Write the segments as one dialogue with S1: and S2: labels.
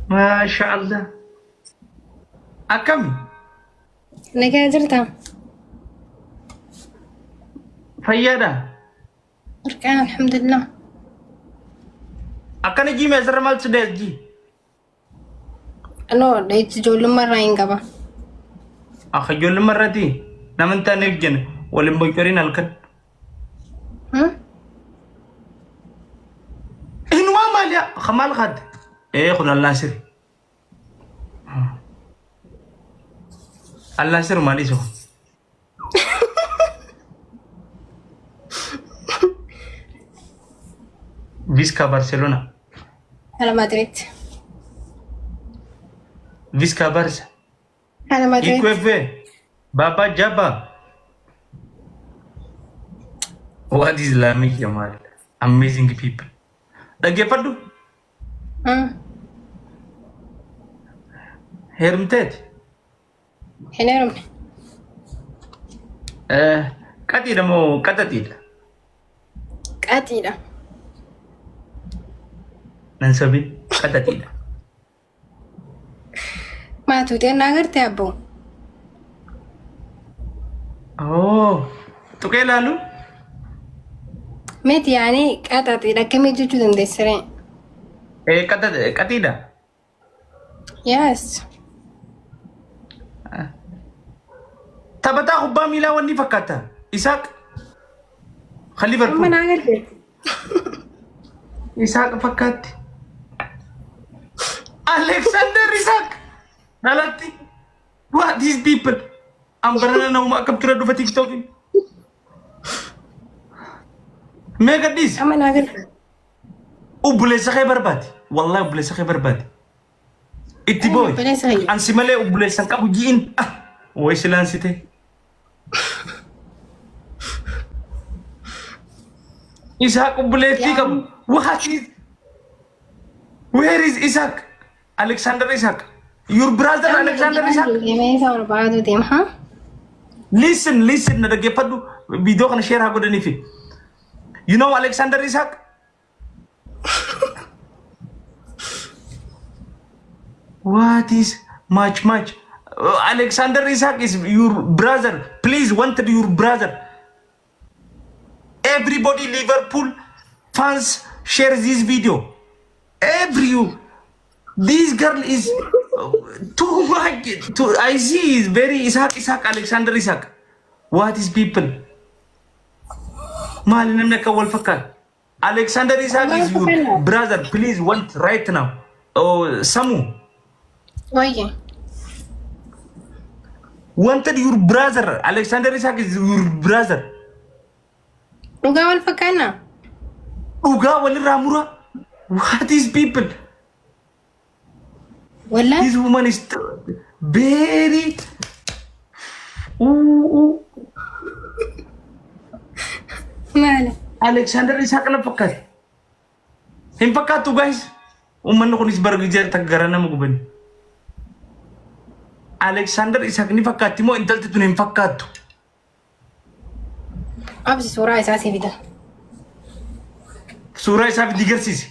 S1: Maasha Allah. Akkami?
S2: Nagaa jirtaa?
S1: Fayyaadha?
S2: Warqaan alhamdulillah.
S1: Akkana jiime asirra maaltu si dhees jii?
S2: No, dhahichi ijoollummaa irraa hin qaba.
S1: Akka ijoollummaa irratti nama hin taaneef jenna waliin boccoriin halkan.
S2: Hmm?
S1: Inumaa maali akka maal kaadde? Ee kun Alnaasir. Alnaasir maali isa kun? Visca Barcelona.
S2: Hala Madrid.
S1: Visca Barca.
S2: Hala Madrid.
S1: IQF. Baba Jabba. What is Lamine Yamal? Amazing people. Dhaggeeffadhu. Heerumteeti.
S2: Hin heerumne.
S1: Qaxiidha moo qaxaxiidha?
S2: Qaxiidha.
S1: Nan sobin qaxaxiidha.
S2: Maatuu xeennaa agartee abboo?
S1: Oo tuqee ilaalu?
S2: Miti yaani qaxaxiidha akkamii jechuu dandeessiree?
S1: Qaxiidha.
S2: Yes.
S1: Taphataa kubbaa miilaa wanni fakkaata. Isaaq. Kan
S2: Amma
S1: Liverpool.
S2: naa galte.
S1: Isaaq fakkaatti. Alexander Isaaq. Dhalatti. What these people? Ambarana namuma akkam tura dhufa TikTokin. Mee gadhiisi.
S2: Amma naa galte.
S1: Obboleessa kee barbaadi. Wallahi obboleessa kee barbaadi. Itti
S2: Ay,
S1: boo'i.
S2: obboleessa kiyya.
S1: Ansi malee obboleessa hin qabu ji'in. Ah, way silaan sitee. Isaaq obboleettii qabu. What is Where is Isaac? Alexander Isaac. Your brother Alexander Isaac.
S2: Deemee isa barbaadu deema. Ha?
S1: Listen, listen, na dhaggeeffadhu. Viidiyoo kana share haa godhaniifi. You know Alexander Isaac? What is much much? Alexander Isaac is your brother. Please wanted your brother. Everybody Liverpool fans share this video. Every you. This girl is too much. Too, I see is very Isaac Isaac Alexander Isaac. What is people? Maali namni akka wal fakkaatu? Alexander Isaac is your brother. Please want right now. Oh, Samu.
S2: Wayye.
S1: Wanted your brother. Alexander Isaac is your brother.
S2: Dhugaa wal fakkaannaa?
S1: Dhugaa walirraa mura. What is people?
S2: Wallaahi.
S1: This woman is very. Ooh, ooh.
S2: Maali?
S1: Alexander Isaac na fakkaata. Hin fakkaattu guys. Uummanni kunis bara gijee takka gara nama gubani. Alexander Isaac ni fakkaatti moo intalti tun hin fakkaattu?
S2: Absi suuraa isaa si fida.
S1: Suuraa isaa fidi garsiisi.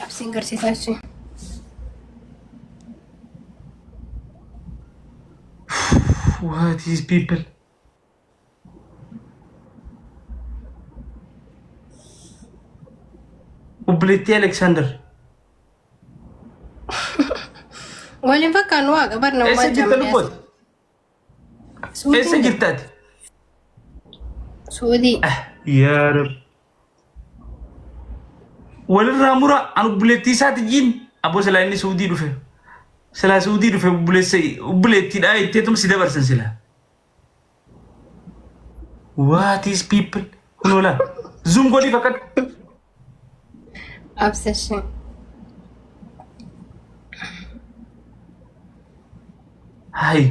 S2: Absiin garsiisaa ishee.
S1: What is people? Obboleettii Alexander.
S2: Waliin fakkaannu waaqa bar namumaa
S1: Eessa jirta
S2: jaamanii
S1: lubbooti?
S2: Suudii
S1: Eessa jirta ati?
S2: Suudii.
S1: Yaa Rabbi. Walirraa mura an obboleettii isaati jiin aboo silaa inni Suudii dhufe. Silaa Suudii dhufe obboleessa obboleettiidhaa jetteetuma si dabarsan silaa. What is people? Kunoo laa. Zoom godhii fakkatu.
S2: Obsession.
S1: Hayi.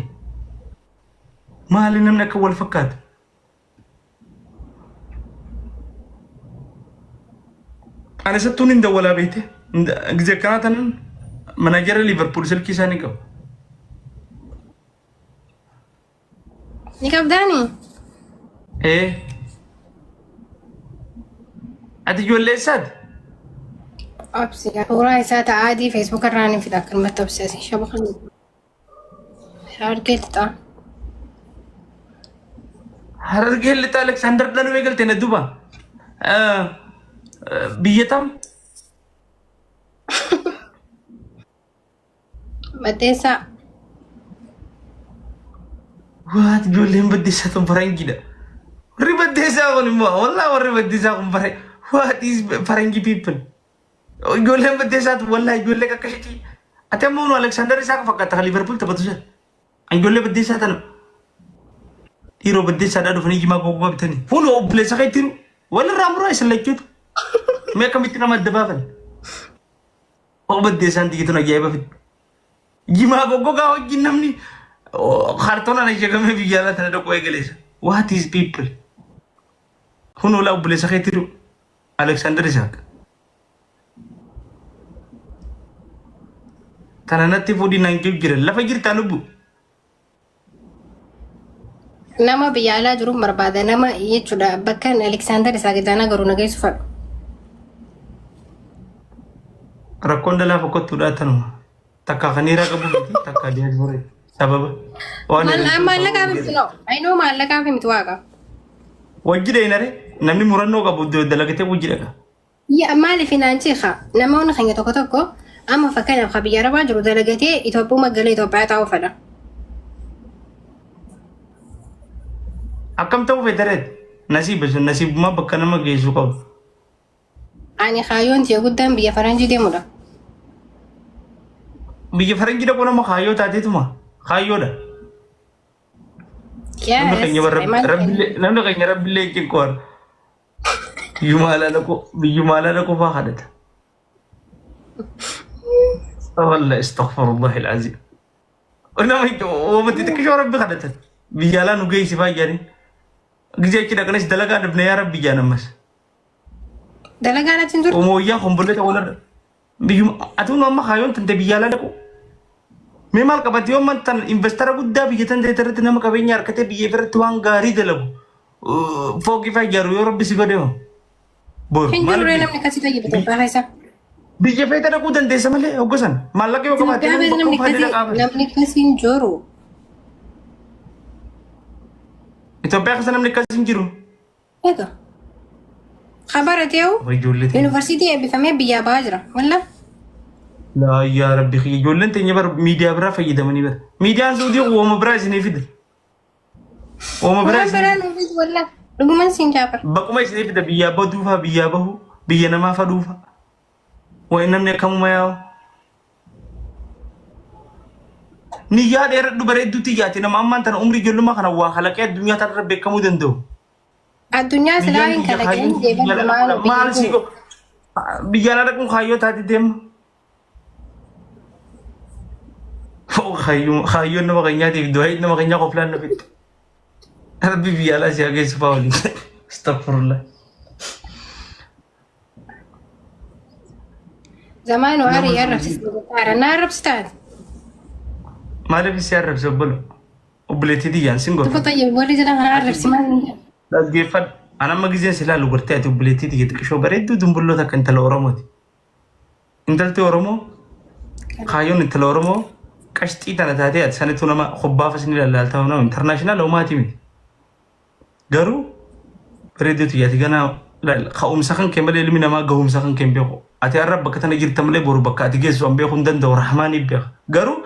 S1: Maali namni akka wal fakkaatu? Ani isattuun hin dawwalaa beekte. Gizee akkanaa tanan manaajara Liverpool silkii isaa ni qabu.
S2: Ni qabdaani?
S1: Ee. Ati ijoollee eessaati?
S2: Obsi suuraa isaa ta'a adii Facebook irraa ni fida akkanumatti obsi asii shaba kan. Harargee lixaa.
S1: Harargee lixaa Aleksaandar dhaluu eegalte na duba. Biyya tam?
S2: Baddeessaa.
S1: Waat ijoolleen baddeessaa tun faranjiidha. Warri baddeessaa kun immoo wallaa warri baddeessaa kun fara what is faranji people. Ijoolleen baddeessaa tun wallaa ijoollee qaqqashitii. Ati amma unu Aleksaandar isaa fakkaata kan Liverpool taphatu sana. Ijoollee baddeessaa tana. Dhiiroo baddeessaadhaa dhufanii jimaa gogaa bitanii. Fuula obboleessa keetiin walirraa muraa isin lachuutu. Mee akkamitti nama adda baafan? Oo baddeessaan tiyyituun ajaa'iba fidde. Jimaa goggogaa wajjin namni kaartoonaan ashagamee biyya alaa tana dhaquu eegaleessa. What is people? Kun olaa obboleessa keetti jiru Aleksaandar Isaaq. Tana natti fuudhii naan jiru jira. Lafa jirtaa lubbu.
S2: Nama biyya alaa jiruun barbaada nama jechuudha bakka Aleksaandar Isaaq Ijaanaa garuu nageessu fadhu.
S1: Rakkoon dhalaa fokkottuudhaa tanuma. Takka kan dhiiraa qabu miti takka diyaaspoora sababa. Waan
S2: Maallaqaaf miti noo. Ayinoo maallaqaaf miti waaqa.
S1: Wajji dheenare namni murannoo qabu dalagatee wajji dhaqa.
S2: Yaa maaliif naan ceekaa namoonni keenya tokko tokko amma fakkeenyaaf kan biyya arabaa jiru dalagatee Itoophiyaa galee Itoophiyaa taa'uu fedha.
S1: Akkam ta'uu fedhareet nasiiba sun nasiibummaa bakka nama geessu qabu.
S2: Ani kaayyoon tiyya guddaan biyya faranjii deemudha.
S1: Biyya faranjii dhaquu nama kaayyoo taateetuma kaayyoodha. Namni keenya
S2: Yes,
S1: namni keenya rabbillee hin cinqoon. Biyyuma alaa dhaquu biyyuma alaa dhaquu faa kadhata. Wallah astaghfirullah alazim. Nama wamatti xiqqishoo rabbi kadhatan. Biyya alaa nu geessi faa jedhanii. Gizee achi dhaqanis dalagaa dhabne yaa rabbi jedhan ammas.
S2: Dalagaan achi hin jirtu.
S1: Omooyyaa komboleta walarra. Biyyuma ati nu amma kaayoon tante biyya alaa dhaqu. Mee maal qabate yoo amman tan investara guddaa biyya tan ta'e irratti nama qabeenya harkatee biyya irratti waan gaarii dalagu. Fooqii fa'aa ijaaru yoo rabbi si godhe hoo. Boru
S2: Hin jiru
S1: maal
S2: ree namni akkasii fayyadu Itoophiyaa keessa.
S1: Biyya feete dhaquu dandeessa malee hoggasan maallaqa yoo qabaatte
S2: Itoophiyaa keessa
S1: bakka
S2: namni
S1: uffata
S2: akkasii
S1: dhaqaa bara.
S2: namni akkasii hin jiru.
S1: Itoophiyaa keessa namni akkasii hin jiru.
S2: Egaa. Kabara ta'u
S1: Warri ijoollee teenya.
S2: yuunivarsiitii eebbifamee biyyaa ba'aa jira. Walla.
S1: Laa yaa rabbi kiyya ijoolleen teenya bara miidiyaa biraa fayyadamanii bara. Miidiyaan suudii uuma biraa isinii fida. Uuma biraa
S2: Waan
S1: isinii
S2: biraa
S1: fida.
S2: nuuf fidu walla. Dhuguman siin jaafar.
S1: Baquma isinii fida biyyaa baduufaa biyyaa bahu biyya namaa faduufa. Wayi namni akkamuma yaa'u. Niyyaa dheeradhu bareedduu tiyyaati nama ammaan tana umrii ijoollummaa kana waa kalaqee addunyaa tanarra beekamuu danda'u.
S2: Addunyaa silaa
S1: Biyyaan
S2: hin
S1: biyya
S2: kalaqeen
S1: kaayyoon
S2: deeban
S1: biyya
S2: maal
S1: maal si
S2: biyyi
S1: biyya alaa dhaquun kaayyoo taate deema. Kaayyoon nama keenyaatiif du'aa nama keenyaa qoflaan na fitte. Rabbi biyya alaa si haa geessu fa'aa waliin. Astaghfirullah.
S2: Zamaanu
S1: Nama
S2: arii
S1: suudii
S2: arrabsiste na arrabsitaan.
S1: maaliif si arrabse obbolo? Obboleettii tiyyaan sin
S2: Tufa
S1: gorfama.
S2: tayyib warri jedhan kana
S1: Ati
S2: arrabsi maal hin jedhu.
S1: dhaggeeffadhu. An amma gizeen si ilaalu gartee ati obboleettii tiyya xiqqishoo bareedduu dumbulloo takka intala Oromooti. Intalti Oromoo kaayyoon intala Oromoo qashxii tana taatee ati sanitu nama kubbaafa sin ilaaltaa nama intarnaashinaal homaati miti. Garuu bareedduu tiyyaati ganaa laal ka'umsa kan kee malee ilmi namaa gahumsa kan kee hin beeku. Ati har'a bakka tana jirta malee boru bakka ati geessu an beeku hin danda'u rahmaanii beeka. Garuu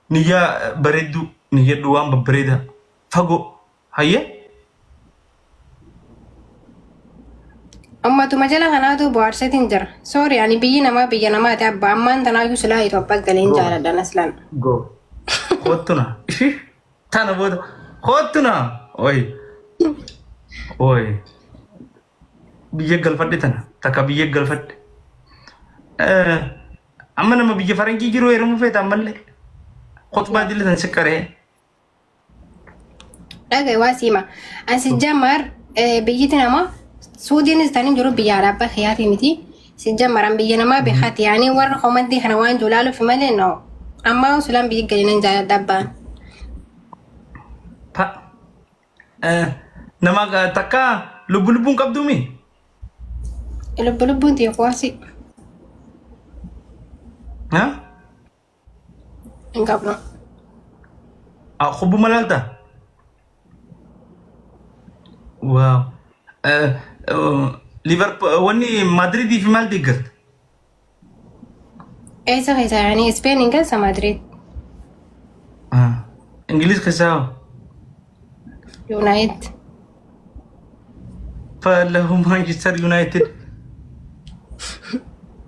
S1: niyyaa bareedduu niyyadhu waan babbareedaa fagoo hayyee
S2: Ummatuma jala kanaatu bohaarseetiin jira. Sorry ani biyyi namaa biyya namaati abba ammaan tanaayyuu silaa Itoophiyaa galeen
S1: go
S2: jaaladha aslaan.
S1: go koottuna ishii tana booda koottuna oyi oyi biyya galfadhe tana takka biyya galfadhe. Amma nama biyya faranjii jiru heerumuu feeta ammallee khutbaa dille tan siqqaree.
S2: Dhagaye waa siima. Asi jamar biyyiti nama Suudiinis tan hin jiru biyya alaabaa kiyyaati miti. Si jamaran biyya namaa beekaati yaani warra komantii kana waan jiru ilaaluuf malee no. Ammaa silaan biyya galinan jaaladha abbaan.
S1: Pa. Nama takka lubbu lubbuun qabduumi.
S2: Lubbu lubbuun ta'e kuwaasi.
S1: Ha?
S2: Hin qabnu.
S1: Ah, kubbuma laalta? Waaw. Liverpool wanni Madridii fi maal deeggarta?
S2: Eessa keessa yaani Ispeeniin keessa Maadriid.
S1: Ah, Ingiliz keessaa hoo?
S2: Yuunaayit.
S1: Falahu Manchester United.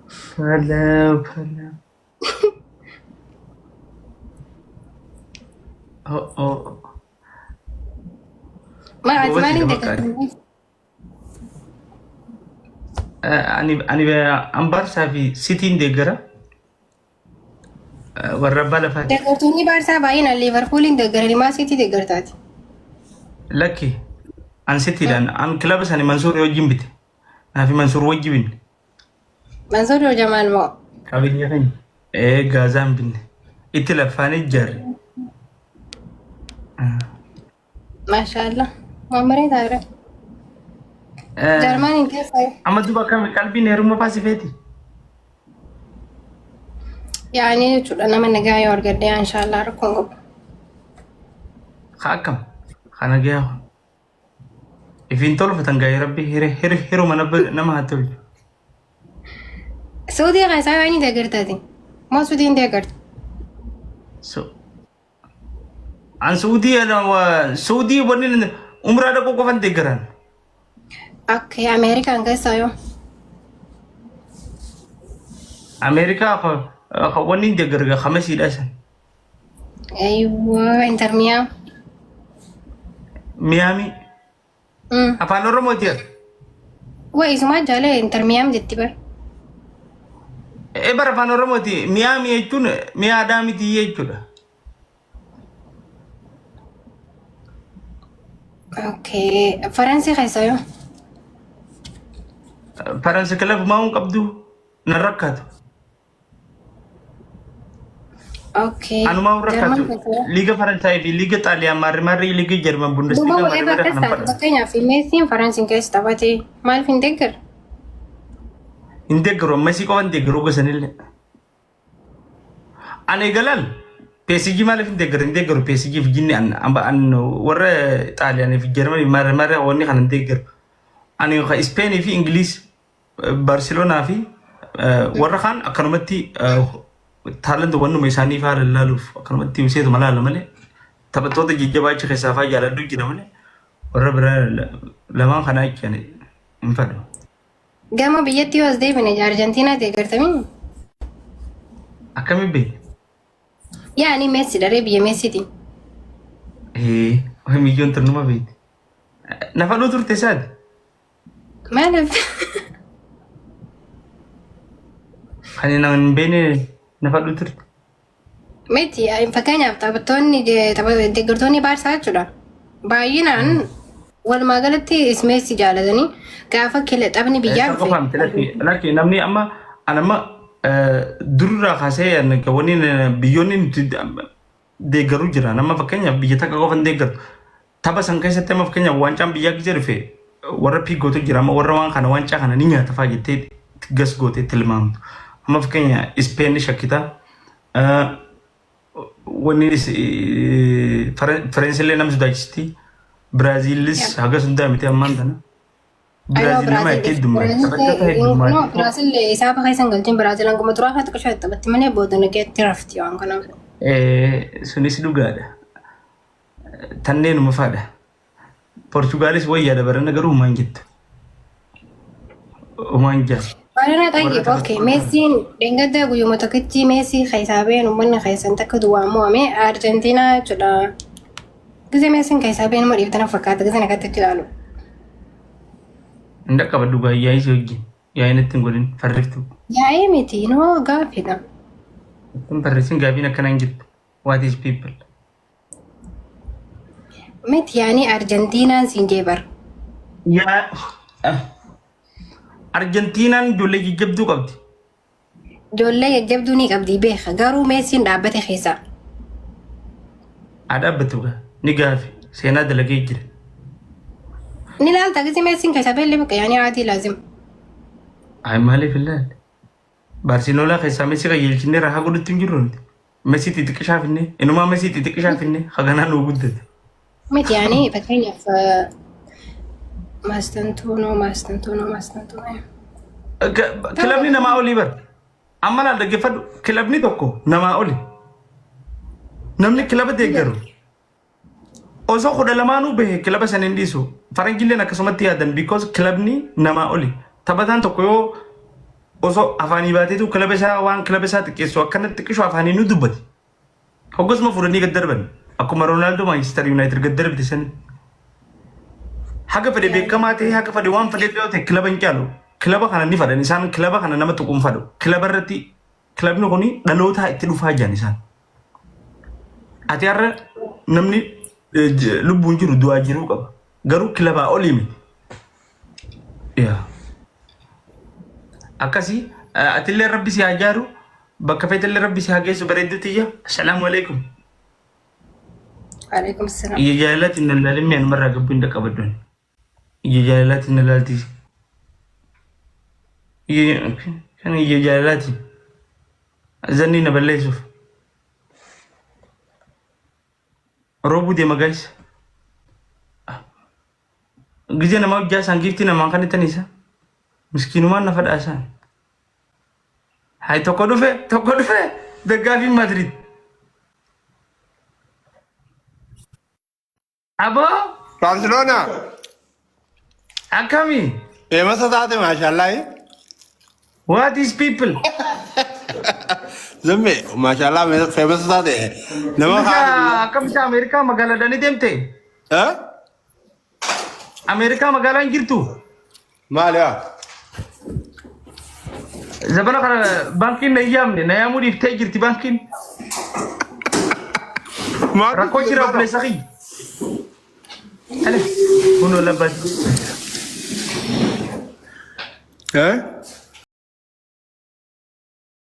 S1: Falahu falahu. Oh oh.
S2: Maa ati
S1: Goobazii
S2: maaliin
S1: dha bakka
S2: deeggarta?
S1: Ani an Baarsaa fi Sitiin deeggara. Warra abbaa lafaati.
S2: Deeggartoonni Baarsaa baay'inaan Liivarpuuliin deeggaranii maa Siitii deeggartaati?
S1: Lakki an Sitiidhaan an kilaba sani Mansuur wajjin bite. Naafi Mansuur wajji binne.
S2: Mansuur yoo Jamaal moo?
S1: Qabeenya keenya. Ee Gaazaan binne. Itti laffaanii ijaarre.
S2: Maashaallah. Waan bareedaa jira. Jarmaniin keessa
S1: Amma duuba akkami qalbiin heeruma faasifeeti?
S2: yaa'anii jechuudha nama nagaa yoo argadhe inshaallah rakkoon qabu.
S1: Ka akkam? Ka nagayaa. Ifiin tolfatan gaa'ee rabbi hiruma nama haa tolchu.
S2: Suudii keessaa yaa'anii deeggartaati. Moo suudiin deeggartu?
S1: So, An Suudii Suudii wanni umraa dhaquu qofan deeggaran.
S2: Akka Ameerikaan keessaa yoo.
S1: Ameerikaa wanni hin deeggaru kamasiidha isan.
S2: Ayyuu Inter Miyaam.
S1: Miyaamii. Afaan Oromooti.
S2: Waa isumaa jaalee Inter Miyaam jetti bar.
S1: E bara afaan Oromooti. Miyaamii jechuun mi'aadhaa miti jechuudha.
S2: Okay. Faransii keessa yoo.
S1: Faransi kilaba maa'uun qabdu nan rakkaatu.
S2: Okay.
S1: Anumaa warra
S2: Jarman
S1: kaatu
S2: keessa.
S1: liiga Faransaayii fi liiga Xaaliyaan maarri maarri liiga Jarman
S2: Duuba
S1: Bundesliga
S2: wayii
S1: maarri maarri
S2: bakka
S1: kanan
S2: isaati.
S1: fadha.
S2: Fakkeenyaaf Meesiin Faransiin keessa taphate maaliif hin deeggaru?
S1: Hin deeggaru ammasii qofa hin deeggaru gosanillee. Ani galan PSG maaliif hin deeggaru hin deeggaru PSG fi jinni an an warra Xaaliyaanii fi Jarmanii maarri maarri wanni kana hin deeggaru. Ani Ispeenii fi Ingiliis Baarseloonaa fi warra kaan akkanumatti taalanta wannuma isaanii faa lallaaluuf akkanumatti seetuma laala malee taphattoota jajjabaa achi keessaa faa jaaladhu jira malee warra biraa lamaan kanaa achi ani hin fadhu.
S2: Gama biyyatti yoo as deebine Arjentiinaa deeggartamii?
S1: Akkamiin beekna?
S2: Yaani Meessi dharee biyya Meessiiti.
S1: Ee, miyyoon turnuma beekti. Na fadhuu turte isaati.
S2: Maaliif?
S1: Kan nama hin beekne na fadhu turte.
S2: Miti fakkeenyaaf taphattoonni deeggartoonni Baarsaa jechuudha. Baay'inaan walumaa galatti Meessi jaalatanii gaafa kile taphni biyyaa
S1: Isa
S2: dhufe.
S1: qofaa miti lakki lakki namni amma an amma dururraa kaasee wanni biyyoonni nuti deeggaru jira. Nama fakkeenyaaf biyya takka qofa hin deeggaru. Tapha san keessatti amma fakkeenyaaf waancaan biyyaa gisee dhufe warra piigootu jira. Amma warra waan kana waancaa kana ni nyaata fa'aa jettee gas gootee tilmaamtu. Amma fakkeenya Ispeen ni shakkita. Wanni Faransillee nama sodaachisti. Biraaziilis hagas hundaa miti ammaan tana.
S2: Ayoo
S1: Biraazil nama
S2: Biraazil
S1: itti heddummaate. Taphattoota heddummaate.
S2: No Biraazil isaa bakka isaan galchin Biraazil hanguma duraa kana xiqqoo taphatti malee booda nageetti rafti waan kanaaf.
S1: Sunis dhugaadha. Tanneenuma fa'aadha. Portugaalis wayyaadha barana garuu homaan jettu. Homaan jaa.
S2: Barana
S1: Warra
S2: xayyib okay
S1: taphattoota.
S2: Meessiin dheengadda guyyuma tokkichi Meessii keessaa ba'een uummanni keessan takka duwwaa mo'ame Arjentiinaa jechuudha. Gisee Meessiin keessaa ba'een immoo dhiiftana fakkaata gisee nakatti ilaalu.
S1: Hin dhaqqabadhu gaa yaa'ii si wajjin. Yaa'ii natti hin godhin farriftu.
S2: Yaa'ii miti noo gaaffiidha.
S1: Hin barreessin gaafiin akkanaa hin jirtu. What is people?
S2: Miti yaanii Arjentiinaan siin jee bar.
S1: Yaa Arjentiinaan ijoollee jajjabduu qabdi.
S2: Ijoollee jajjabduu ni qabdi beeka garuu Meessiin dhaabbate keessaa.
S1: Haa dhaabbatu gaa ni gaafi seenaa dalagee jira.
S2: Ni laalta gisee Meessiin keessaa beellee bakka yaanii haati laazim.
S1: Ay maaliif hin laalle? Baarseloonaa keessaa Messi qajeelchinee rahaa godhutti hin jirru nuti. Messi xixiqqishaa finne inumaa Messi xixiqqishaa finne haganaa nuu guddate.
S2: Miti yaani fakkeenyaaf Maastantuunoo Maastantuunoo Maastantuunoo.
S1: Kilabni namaa olii bara. Amma laal dhaggeeffadhu kilabni tokko namaa oli. Namni kilaba deeggaru osoo 12nuu bahe kilaba sana hin dhiisu. Faranjiilleen akkasumatti yaadan because kilabni namaa oli. Taphataan tokko yoo osoo afaanii baateetu kilaba isaa waan kilaba isaa xiqqeessu akkanatti xiqqishu afaanii nu dubbate. Hoggasuma fuudhanii gad darban. Akkuma Roonaaldoo Maanchister Yuunaayitid gad darbite sani. Haga fedhe beekamaa ta'e haga fedhe waan fedhe yoo ta'e kilaba hin caalu. Kilaba kana ni fadhan isaan kilaba kana nama tuquun fadhu. Kilaba irratti kilabni kun dhalootaa itti dhufaa jiran isaan. Ati har'a namni lubbuun jiru du'aa jiruu qaba. Garuu kilabaa olii miti. Yaa. Akkasii atillee rabbi si haa jaaru bakka feetillee rabbi si haa geessu bareedduu tiyya. Assalaamu alaikum.
S2: Waalaikum salaam.
S1: Ija jaalalaatiin na ilaalin mi'a namarraa gabbuu hin dhaqqabaddoon. Ija jaalalaatiin na ilaalti. Kan ija jaalalaatiin. Zannii na balleessuuf. Roobuu deema guys. Gizee namaa hojjaa isaan giiftii namaan kan ittan isa. Miskiinumaan na fadhaa isaan. Hay tokko dhufe daggaafiin Madrid. Aboo
S3: Barcelona.
S1: akkami?
S3: Deemasa taate maashaallah.
S1: What is people?
S3: Zamme maashaallah feemasa taate. Nama
S1: Isa
S3: kaan.
S1: akkam isa Ameerikaa magaalaa ni deemte?
S3: Eh?
S1: Ameerikaa magaalaa hin jirtu?
S3: Maali haa?
S1: Zabana kana baankiin na yaamne na yaamuu dhiiftee jirti baankiin.
S3: Maal
S1: Rakkoo jira obboleessa kiyya. Ale kunoo labbatti.
S3: Eh?